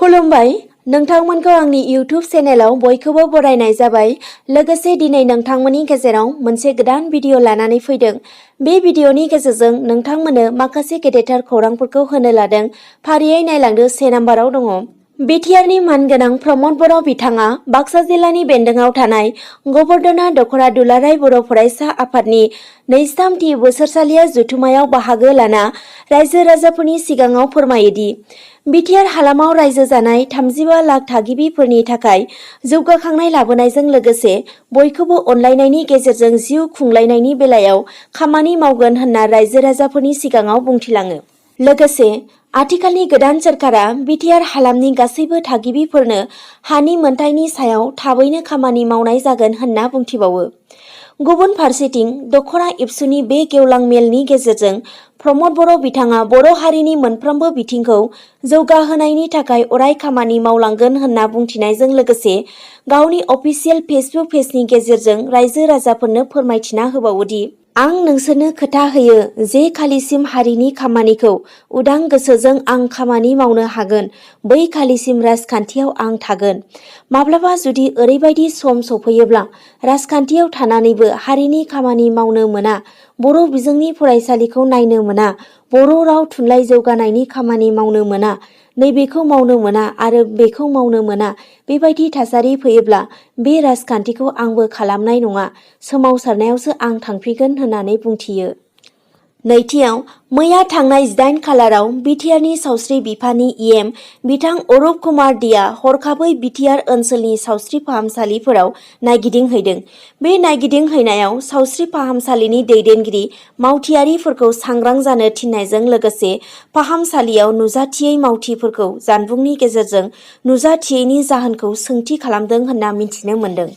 खुलुमबाय नोंथांमोनखौ आंनि इउट्यूब चेनेलाव बयखौबो बरायनाय जाबाय। लोगोसे दिनै नोंथांमोननि गेजेराव मोनसे गोदान भिडिअ लानानै फैदों। बे भिडिअनि गेजेरजों नोंथांमोननो माखासे गेदेरथार खौरांफोरखौ होनो लादों। फारियै नायलांदो 1 नाम्बाराव दङ। बिटिआरनि मानगोनां प्रमद बर' बिथाङा बाक्सा जिल्लानि बेन्दोंआव थानाय गबर्धना दख'रा दुलाराय बर' फरायसा आफादनि 23थि बोसोरसालिया जथुम्मायाव बाहागो लाना रायजो राजाफोरनि सिगाङाव फोरमायोदि बिटिआर हालामाव रायजो जानाय 35 लाख थागिबिफोरनि थाखाय जौगाखांनाय लाबोनायजों लोगोसे बयखौबो अनलायनायनि गेजेरजों जिउ खुंलायनायनि बेलायाव खामानि मावगोन होनना रायजो राजाफोरनि सिगाङाव बुंथिलाङो। लोगोसे आथिखालनि गोदान सोरखारा बिटिआर हालामनि गासैबो थागिबिफोरनो हानि मोनथायनि सायाव थाबैनो खामानि मावनाय जागोन होनना बुंथिबावो। गुबुन फारसेथिं दख'रा एबसुनि बे गेवलां मेलनि गेजेरजों प्रमद बर' बिथाङा बर' हारिनि मोनफ्रोमबो बिथिंखौ जौगाहोनायनि थाखाय अराय खामानि मावलांगोन होनना बुंथिनायजों लोगोसे गावनि अफिसियेल फेसबुक पेजनि गेजेरजों रायजो राजाफोरनो फोरमायथिना होबावोदि आं नोंसोरनो खोथा होयो जे खालिसिम हारिनि खामानिखौ उदां गोसोजों आं खामानि मावनो हागोन बै खालिसिम राजखान्थियाव आं थागोन। माब्लाबा जुदि ओरैबायदि सम सफैयोब्ला राजखान्थियाव थानानैबो हारिनि खामानि मावनो मोना, बर' बिजोंनि फरायसालिखौ नायनो मोना, बर' राव थुनलाइ जौगानायनि खामानि मावनो मोना, नैबेखौ मावनो मोना आरो बेखौ मावनो मोना, बेबायदि थासारि फैयोब्ला बे राजखान्थिखौ आंबो खालामनाय नङा, सोमावसारनायावसो आं थांफिनगोन होननानै बुंथियो। नैथियाव मैया थांनाय 18 खालाराव बिटिआरनि सावस्रि बिफाननि इएम बिथां अरुप कुमार देआ हरखाबै बिटिआर ओनसोलनि सावस्रि फाहामसालिफोराव नायगिदिंहैदों। बे नायगिदिंहैनायाव सावस्रि फाहामसालिनि दैदेनगिरि मावथियारिफोरखौ सांग्रां जानो थिननायजों लोगोसे फाहामसालियाव नुजाथियै मावथिफोरखौ जानबुंनि गेजेरजों नुजाथियैनि जाहोनखौ सोंथि खालामदों होनना मिथिनो मोन्दों।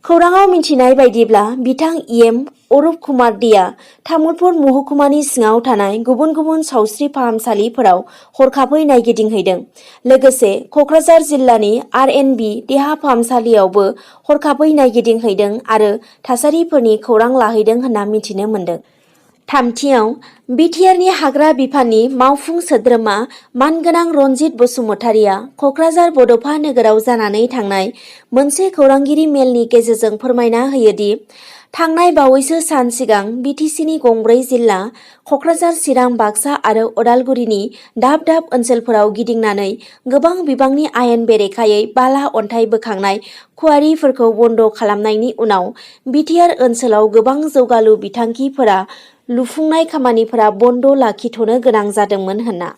खौराङाव मिथिनाय बायदिब्ला बिथां इएम अरुप कुमार देआ तामुलपुर महकुमानि सिङाव थानाय गुबुन गुबुन सावस्रि फाहामसालिफोराव हरखाबै नायगिदिंहैदों। लोगोसे कक्राझार जिल्लानि आरएनबि देहा फाहामसालियावबो हरखाबै नायगिदिंहैदों आरो थासारिफोरनि खौरां लाहैदों होनना मिथिनो मोन्दों। थामथियाव बिटिआरनि हाग्रा बिफाननि मावफुं सोद्रोमा मानगोनां रनजित बसुमतारिया कक्राझार बड'फा नोगोराव जानानै थांनाय मोनसे खौरांगिरि मेलनि गेजेरजों फोरमायना होयोदि थांनाय बावैसो सान सिगां बिटिसिनि गंब्रै जिल्ला कक्राझार, चिरां, बाक्सा आरो अदालगुरिनि दाब दाब ओनसोलफोराव गिदिंनानै गोबां बिबांनि आयेन बेरेखायै बाला अन्थाइ बोखांनाय कुवारिफोरखौ बन्द' खालामनायनि उनाव बिटिआर ओनसोलाव गोबां जौगालु बिथांखिफोरा लुफुंनाय खामानिफोरा बन्द' लाखिथ'नो गोनां जादोंमोन होनना।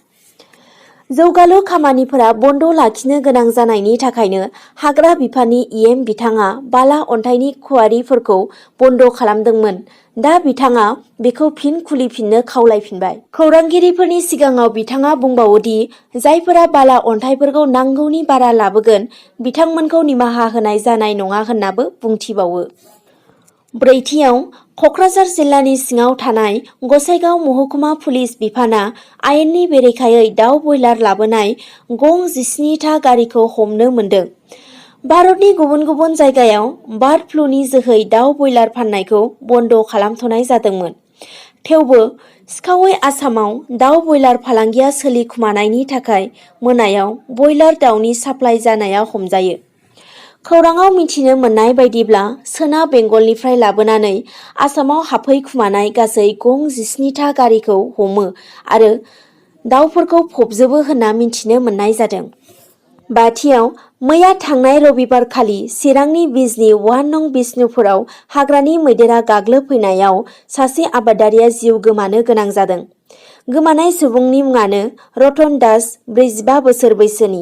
जौगालु खामानिफोरा बन्द' लाखिनो गोनां जानायनि थाखायनो हाग्रा बिफाननि इएम बिथाङा बाला अन्थाइनि कुवारिफोरखौ बन्द' खालामदोंमोन। दा बिथाङा बेखौ फिन खुलिफिननो खावलायफिनबाय। खौरांगिरिफोरनि सिगाङाव बिथाङा बुंबावोदि जायफोरा बाला अन्थाइफोरखौ नांगौनि बारा लाबोगोन बिथांमोनखौ निमाहा होनाय जानाय नङा होननाबो बुंथिबावो। ब्रैथियाव कक्राझार जिल्लानि सिङाव थानाय गसाइगाव महकुमा पुलिस बिफाना आयेननि बेरेखायै दाउ बयलार लाबोनाय गं 17था गारिखौ हमनो मोन्दों। भारतनि गुबुन गुबुन जायगायाव बार्ड फ्लुनि जोहै दाउ बयलार फाननायखौ बन्द' खालामथ'नाय जादोंमोन। थेवबो सिखावै आसामाव दाउ बयलार फालांगिया सोलिखुमानायनि थाखाय मोनायाव बयलार दाउनि साप्लाइ जानाया हमजायो। खौराङाव मिथिनो मोननाय बायदिब्ला सोनाब बेंगलनिफ्राय लाबोनानै आसामाव हाबफैखुमानाय गासै गं 17था गारिखौ हमो आरो दाउफोरखौ फबजोबो होनना मिथिनो मोननाय जादों। बाथियाव मैया थांनाय रबिबारखालि चिरांनि बिजनी 1 नं बिष्णुपुराव हाग्रानि मैदेरा गाग्लोबफैनायाव सासे आबादारिया जिउ गोमानो गोनां जादों। गोमानाय सुबुंनि मुङानो रतन दास 45 बोसोर बैसोनि।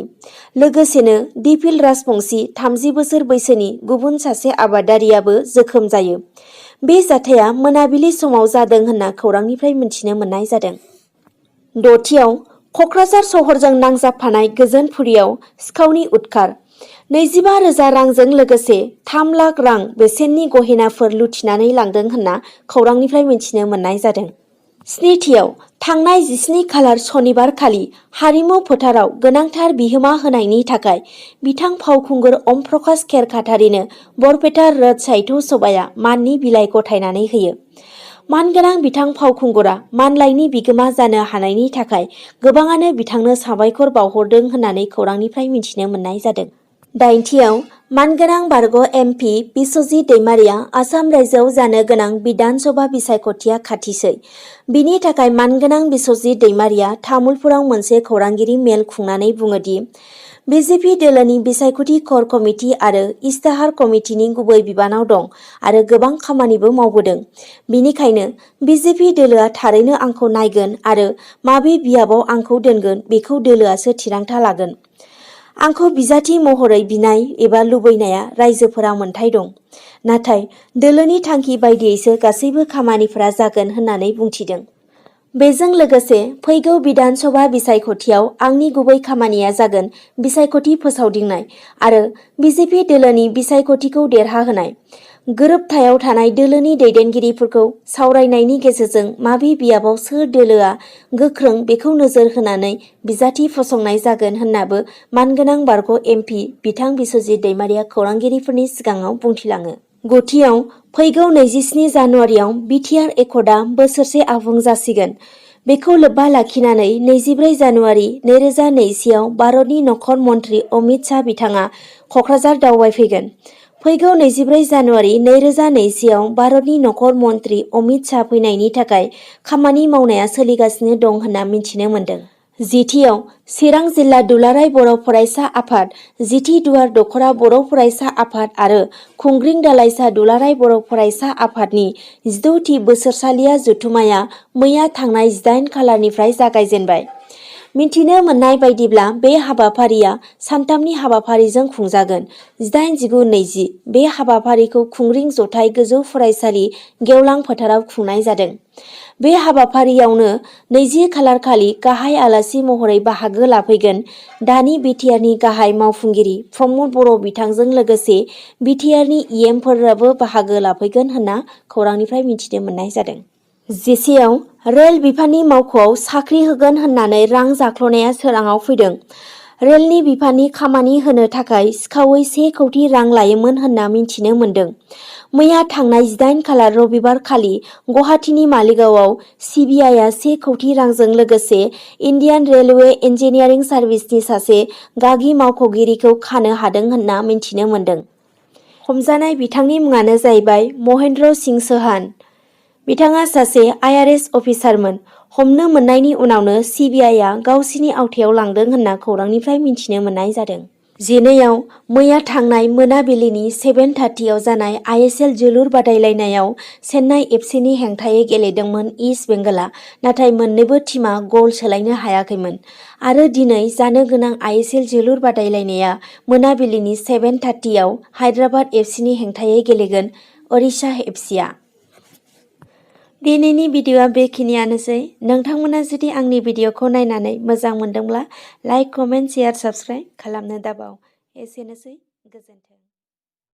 लोगोसेनो दिपिल राजबंशी 30 बोसोर बैसोनि गुबुन सासे आबादारियाबो जोखोम जायो। बे जाथाया मोनाबिलि समाव जादों होनना खौरांनिफ्राय मिथिनो मोननाय जादों। दथियाव कक्राझार सहरजों नांजाबफानाय गोजोनपुरियाव सिखावनि उदखार। 25,000 रांजों लोगोसे 3 लाख रां बेसेननि गहेनाफोर लुथिनानै लांदों होनना खौरांनिफ्राय मिथिनो मोननाय जादों। स्निथियाव थांनाय 17 खालार सनिबार खालि हारिमु फोथाराव गोनांथार बिहोमा होनायनि थाखाय बिथां फावखुंगुर अम प्रकाश खेर खातारिनो बरपेटा रोड साहित्य सभाया माननि बिलाइ गथायनानै होयो। मानगोनां बिथां फावखुंगुरा मानलाइनि बिगोमा जानो हानायनि थाखाय गोबाङानो बिथांनो साबायखर बावहरदों होननानै खौरांनिफ्राय मिथिनो मोननाय जादों। 8थियाव मानगोनां बारग' एमपि बिस्वजित दैमारिया आसाम रायजोआव जानो गोनां बिधान सभा बिसायख'थिया खाथिसै। बिनि थाखाय मानगोनां बिस्वजित दैमारिया तामुलपुराव मोनसे खौरांगिरि मेल खुंनानै बुङोदि बिजेपि दोलोनि बिसायख'थि कर कमिटि आरो इस्ताहार कमिटिनि गुबै बिबानाव दं आरो गोबां खामानिबो मावबोदों। बिनिखायनो बिजेपि दोलोआ थारैनो आंखौ नायगोन आरो माबे बियाबाव आंखौ दोनगोन बेखौ दोलोआसो थिरांथा लागोन। आंखौ बिजाथि महरै बिनाय एबा लुबैनाया रायजोफोरा मोन्थाय दं। नाथाय दोलोनि थांखि बायदियैसो गासैबो खामानिफोरा जागोन होननानै बुंथिदों। बेजों लोगोसे फैगौ बिधान सभा बिसायख'थियाव आंनि गुबै खामानिया जागोन बिसायख'थि फोसावदिंनाय आरो बिजेपि दोलोनि बिसायख'थिखौ देरहाहोनाय। गोरोबथायाव थानाय दोलोनि दैदेनगिरिफोरखौ सावरायनायनि गेजेरजों माबे बियाबाव सोर दोलोआ गोख्रों बेखौ नोजोर होनानै बिजाथि फसंनाय जागोन होननाबो मानगोनां बारग' एमपि बिथां बिस्वजित दैमारिया खौरांगिरिफोरनि सिगाङाव बुंथिलाङो। 9थियाव फैगौ 27 जानुवारियाव बिटिआर एकर्डआ बोसोरसे आबुं जासिगोन। बेखौ लोब्बा लाखिनानै 24 जानुवारि 2020आव भारतनि नखर मन्त्रि अमित शाह बिथाङा क'क्राझार दावबायफैगोन। फैगौ 24 जानुवारि 2020आव भारतनि नखर मन्त्रि अमित शाह फैनायनि थाखाय खामानि मावनाया सोलिगासिनो दं होनना मिथिनो मोन्दों। 10थियाव चिरां जिल्ला दुलाराय बर' फरायसा आफाद, 10थि दुवार दख'रा बर' फरायसा आफाद आरो खुंग्रिं दालाइसा दुलाराय बर' फरायसा आफादनि 16थि बोसोरसालिया जथुम्माया मैया थांनाय 18 खालारनिफ्राय जागायजेनबाय। मिथिनो मोननाय बायदिब्ला बे हाबाफारिया सानथामनि हाबाफारिजों खुंजागोन। 18, 19, 20 बे हाबाफारिखौ खुंग्रिं जथाइ गोजौ फरायसालि गेवलां फोथाराव खुंनाय जादों। बे हाबाफारियावनो 20 खालार खालि गाहाय आलासि महरै बाहागो लाफैगोन दानि बिटिआरनि गाहाय मावफुंगिरि प्रमद बर' बिथांजों लोगोसे बिटिआरनि इएमफोराबो बाहागो लाफैगोन होनना खौरांनिफ्राय मिथिनो मोननाय जादों। 10थियाव रेल बिफाननि मावख'आव साख्रि होगोन होननानै रां जाख्ल'नाया सोराङाव फैदों। रेलनि बिफाननि खामानि होनो थाखाय सिखावै 1 कौटि रां लायोमोन होनना मिथिनो मोन्दों। मैया थांनाय 18 खालार रबिबार खालि गुवाहाटीनि मालिगावआव सिबिआइआ 1 कौटि रांजों लोगोसे इन्डियान रेलवे इन्जिनियारिं सार्भिसनि सासे गागि मावख'गिरिखौ खानो हादों होनना मिथिनो मोन्दों। हमजानाय बिथांनि मुङानो जाहैबाय महेन्द्र सिंह चौहान। बिथाङा सासे आइआरएस अफिसारमोन। हमनो मोननायनि उनावनो सिबिआइआ गावसिनि आवथायाव लांदों होनना खौरांनिफ्राय मिथिनो मोननाय जादों। 12आव मैया थांनाय मोनाबिलिनि 7:30आव जानाय आइएसएल जोलुर बादायलायनायाव चेन्नाइ एफसिनि हेंथायै गेलेदोंमोन इस्ट बेंगलआ, नाथाय मोन्नैबो टीमा गल सोलायनो हायाखैमोन आरो दिनै जानो गोनां आइएसएल जोलुर बादायलायनाया मोनाबिलिनि 7:30आव हायद्राबाद एफसिनि हेंथायै गेलेगोन ओडिशा एफसिआ। दिनैनि भिडिअ'आ बेखिनियानोसै। नोंथांमोना जुदि आंनि भिडिअ'खौ नायनानै मोजां मोनदोंब्ला लाइक, कमेन्ट, शेयार, साबस्क्राइब खालामनो दाबाव। एसेनोसै, गोजोन्थों।